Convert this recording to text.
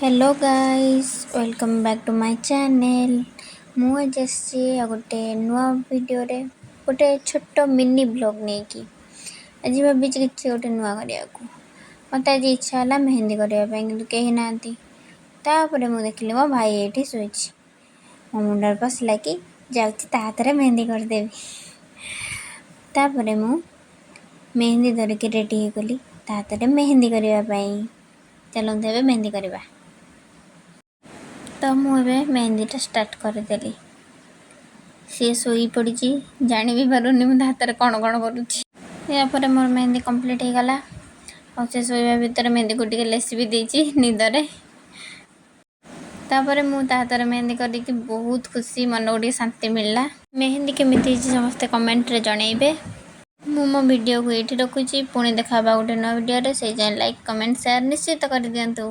Hello guys, welcome back to my channel. ମୁଁ ଆଜି ଆସିଛି ଆଉ ଗୋଟେ ନୂଆ ଭିଡ଼ିଓରେ, ଗୋଟେ ଛୋଟ ମିନି ବ୍ଲଗ୍ ନେଇକି। ଆଜି ଭାବିଛି କିଛି ଗୋଟେ ନୂଆ କରିବାକୁ। ମୋତେ ଆଜି ଇଚ୍ଛା ହେଲା ମେହେନ୍ଦି କରିବା ପାଇଁ, କିନ୍ତୁ କେହି ନାହାନ୍ତି। ତାପରେ ମୁଁ ଦେଖିଲି ମୋ ଭାଇ ଏଇଠି ଶୋଇଛି। ମୋ ମୁଣ୍ଡରେ ପଶିଲା କି ଯାଉଛି ତା ହାତରେ ମେହେନ୍ଦି କରିଦେବି। ତାପରେ ମୁଁ ମେହେନ୍ଦି ଧରିକି ରେଡ଼ି ହେଇଗଲି ତା ହାତରେ ମେହେନ୍ଦି କରିବା ପାଇଁ। ଚାଲନ୍ତୁ, ଏବେ ମେହେନ୍ଦି କରିବା। ତ ମୁଁ ଏବେ ମେହେନ୍ଦିଟା ଷ୍ଟାର୍ଟ କରିଦେଲି। ସିଏ ଶୋଇ ପଡ଼ିଛି, ଜାଣି ବି ପାରୁନି ମୁଁ ତା ହାତରେ କ'ଣ କ'ଣ କରୁଛି। ଏହାପରେ ମୋର ମେହେନ୍ଦି କମ୍ପ୍ଲିଟ୍ ହେଇଗଲା। ଆଉ ସେ ଶୋଇବା ଭିତରେ ମେହେନ୍ଦିକୁ ଟିକେ ଲେସି ବି ଦେଇଛି ନିଦରେ। ତାପରେ ମୁଁ ତା ହାତରେ ମେହେନ୍ଦି କରିକି ବହୁତ ଖୁସି, ମନକୁ ଟିକେ ଶାନ୍ତି ମିଳିଲା। ମେହେନ୍ଦି କେମିତି ହେଇଛି, ସମସ୍ତେ କମେଣ୍ଟରେ ଜଣେଇବେ। ମୁଁ ମୋ ଭିଡ଼ିଓକୁ ଏଇଠି ରଖୁଛି। ପୁଣି ଦେଖା ହେବା ଗୋଟେ ନୂଆ ଭିଡ଼ିଓରେ। ସେଇ ଯାଏଁ ଲାଇକ୍, କମେଣ୍ଟ, ସେୟାର ନିଶ୍ଚିତ କରିଦିଅନ୍ତୁ।